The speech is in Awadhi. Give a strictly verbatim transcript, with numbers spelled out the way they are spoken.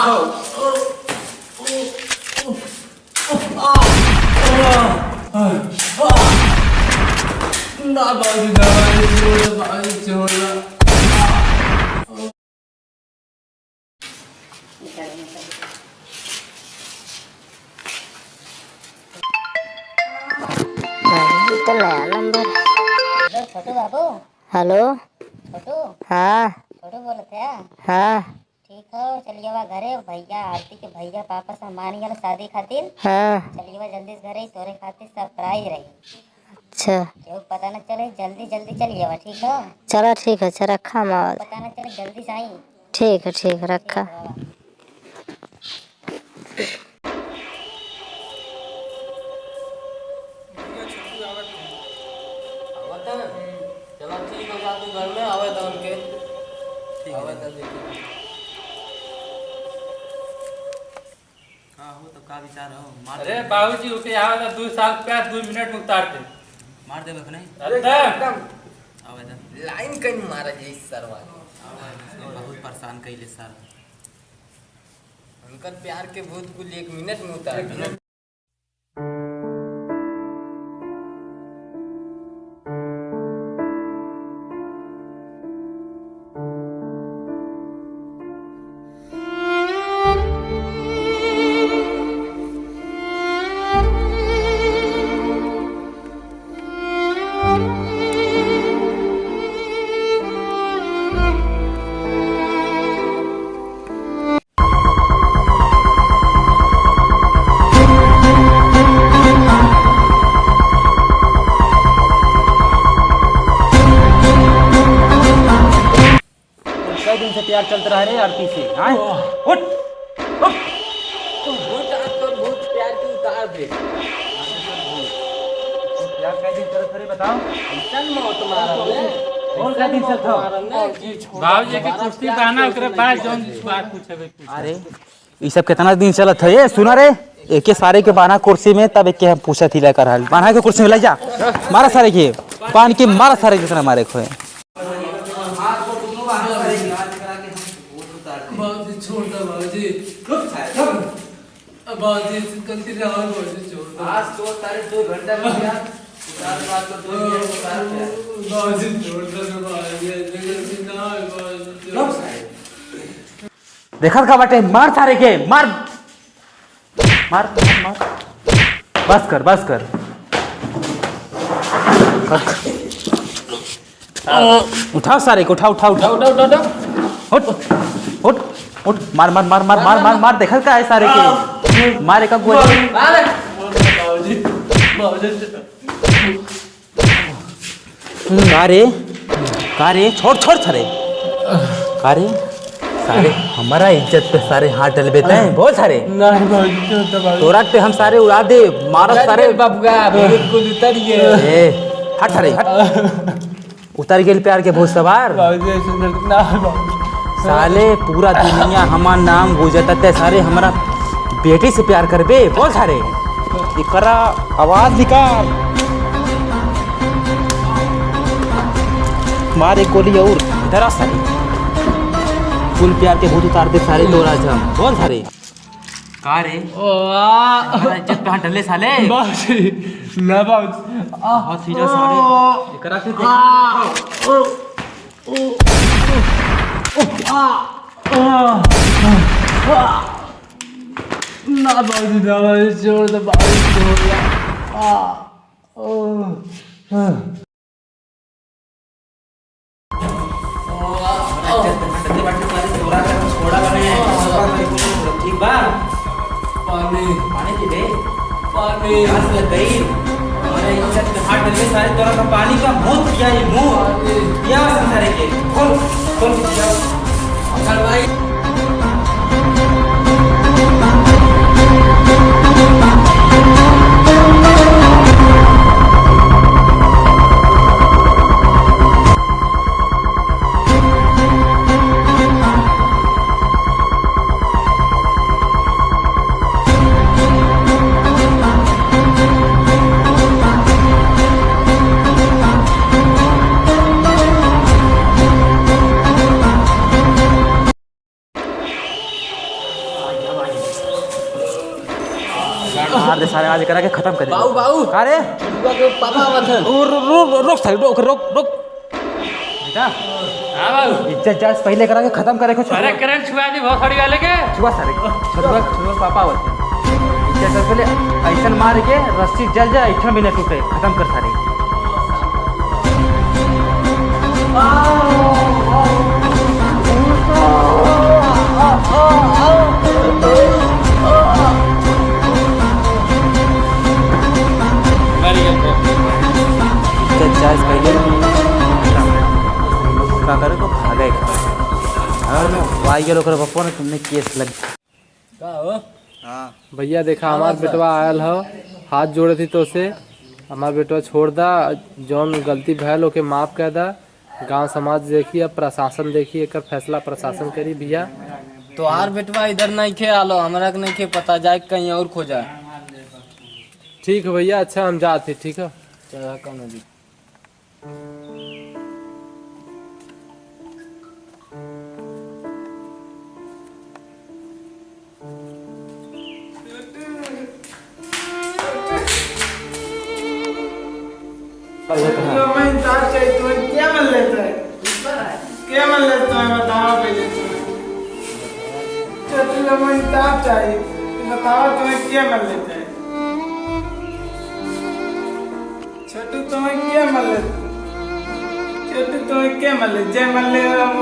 ना बाबूजी, ना बाबूजी, छोड़ दे, बाबूजी, छोड़ दे। अरे, ई तो नया नंबर। हेलो, छोटू बाबू। हेलो। छोटू। हाँ। छोटू बोलत है? हाँ। ठीक हो, चलिए बा घरे, भैया, आरती के भैया, पापा सब मान गए शादी खातिर। हाँ। चलिए बा जल्दी से घरे, तोरे खातिर surprise रही। अच्छा। केहू पता न चले, जल्दी जल्दी चलिए बा, ठीक हो? चला, ठीक है, अच्छा, रखा हम आवत। पता न चले, जल्दी से आई। ठीक है, ठीक है, रखा। ठीक है, बाबा। आवत है? चलो, ठीक हो जा, तू घर में आवे तो उनके। ठीक है। आवे तो देखी। का हो, तो का विचार हो? मार अरे दे। बाबूजी, उठे आवे तो दो साल पे दो मिनट में उतार दे। मार दे बखने। एकदम। आवे तो। Line कहीं मारा जाई सरवा। आवे तो, बहुत परेशान कइले सर। उनकर प्यार के भूत कुल एक मिनट में उतार दे। कई दिन से प्यार चलत रहा रे आरती से, हाँ? उठ, उठ। तो भूत, आज तो भूत प्यार के उतार दे। तो प्यार कई दिन चलत रहे, बताओ। ऐसन मौत मारा बे। और कई दिन चलत रहा? बाबूजी के कुश्ती बहाना, ओकरे बाद जौन बात पूछे बे, पूछे। अरे, ई सब कितना दिन चलत है? ए, सुना रे, एके सारे के बान्हा कुर्सी में, तब एके हम पूछत ही लेकर हल। बान्हा के कुर्सी में ले जा, मारा सारे के, बांध के मारा सारे, जितना मारे खोए। बाबूजी, छोड़ दो बाबूजी। अब बाबूजी, गलती से और बाबूजी, छोड़ दो। आज तो तारे दो घंटा में क्या? बाबूजी, छोड़ दो ना बाबूजी, ऐसे गलती ना हो बाबूजी, छोड़ दो। देखत का बाटे, मार सारे के, मार। मार, मार, मार। बस कर, बस कर। उठाओ सारे के, उठाओ, उठाओ, उठाओ। उठाओ, उठाओ, उठाओ, उठाओ। उठ, उठ, उठ। मार, मार, मार, मार। देखत का है सारे के? मार एक गोली। मार। बाबूजी, बाबूजी। का रे? का रे? छोड़, छोड़ सारे। का रे? सारे, हमारा इज्जत पे सारे हाथ डलबे तैं? बोल सारे। नहीं बाबूजी, क्यों तो बाबूजी? तोरा के हम सारे उड़ा दे, मारत सारे। बबुआ, बिल्कुल उतर गए। ए, हट सारे, हट। उतर गेल प्यार के भूत सवार। बाबूजी, ऐसे गलती ना हो बाबूजी। साले, पूरा दुनिया हमार नाम गूंजत है, तैं सारे हमरा बेटी से प्यार करबे? बोल सारे, एकरा आवाज निकाल। मार एक गोली और, इधर आ सारे। कुल प्यार के भूत उतार दे सारे, तोरा जम। बोल सारे। का रे? ओ, आ। हमारा इज्जत पे हाथ डले साले। बाबूजी, ना बाबूजी। आ, बहुत सीरियस हो रे। ओ, एकरा से देख। आ, ओ, ओ, ओ, आ, आ, आ। ना बाबूजी, ना बाबूजी, छोड़ दे बाबूजी, छोड़ दे। आ, ओ, आ। ठीक बा? पानी। पानी पी ले। पानी। प्यास लग गई। हमारे इज्जत पे हाथ डलबे सारे, तोरा का पानी का भूत किया ये मुंह। पानी। क्या संसार है के? खोल, खोल के पिया। चल भाई। मार दे सारे, आज करा के खतम कर दे। बाऊ, बाऊ। अरे, छोटुआ के पापा आवत हैं। ओ, रो, रो, रो, रोक सारे, रोक, रोक, रोक। बेटा, हाँ बाऊ। इज्जत जायज पहले करा के खतम करे को। अरे, करंट छुआ दी भोसड़ी वाले के। छुआ सारे, छोटुआ, छोटुआ पापा आवत हैं। इज्जत जायज पहले ऐसन मार के रस्सी जल जाए, ऐठन भी न टूटे, खतम कर सारे। मर गया तो। इज्जत जायज पहले का करे को भागे का। अगर मैं वाई गेल ओकर बप्पो ने तुमने केस लग। का हो? हाँ। भैया देखा, हमार बेटवा आयल हो, हाथ जोड़े थी तोसे, हमार बेटवा छोड़ दा, जौन गलती भयल ओके माफ कर दा। गांव समाज देखी, अब प्रशासन देखी, एकर फैसला प्रशासन करी भैया। तोहार बेटवा इधर नइखे आलो, हमरा के नइखे पता, जाए कहीं और खोजा। ठीक है भैया, अच्छा हम जात ही, ठीक है। चला, कौनो दिक्कत। छोटू, हमें इंसाफ चाहिए, तुम्हें क्या मल लेता है? क्या मल लेता है, बताओ पहले तुम। छोटू, हमें इंसाफ चाहिए, बताओ तुम्हें क्या मल लेता है? छोटू, तुम्हें क्या मल लेता है? छोटू, तुम्हें क्या मल ले? जय मल ले, हम